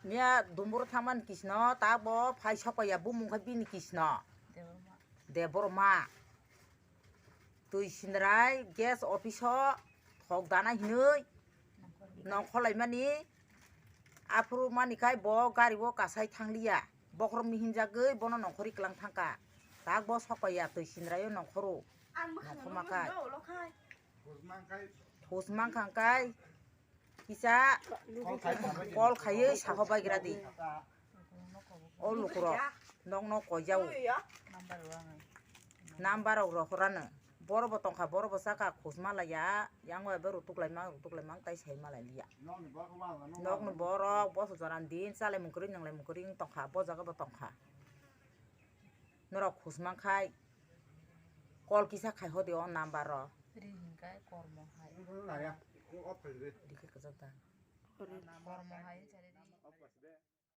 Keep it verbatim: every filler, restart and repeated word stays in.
Miya dumbur thangmani kisno, ta bo phai sokpaiya bumung khe bini kisno. Debbarma. Twi sindrai gas office o thok dana hinwi nongkhor laimani. Aphuru mani khai bo gari o kasai thangliya. Bokhorok mihinjagwi bono nongkhorwi kwlang thangkha. Tak bo sokpaiya twi sindrai o nongkhoro. Nongkhorma khai. Hus mangkha khai. Kisa call khaiwi saho baigra di. O lukurok nokno koijao. Number rok rohorano. Boro bo tongkha, boro bo saka khusma laiya. Yang bai bo rutuk laimang, rutuk laimang tai sai malai liya. Nokni borok boso joran din chalai mung kwrwi, nang lai mung kwrwi wng tongkha, bo jaga bo tongkha. Norok khusma khai call kisa khai hodi o number ro. Ri hinkai kormo hai. Dikhe kwchak da. Kormo hai.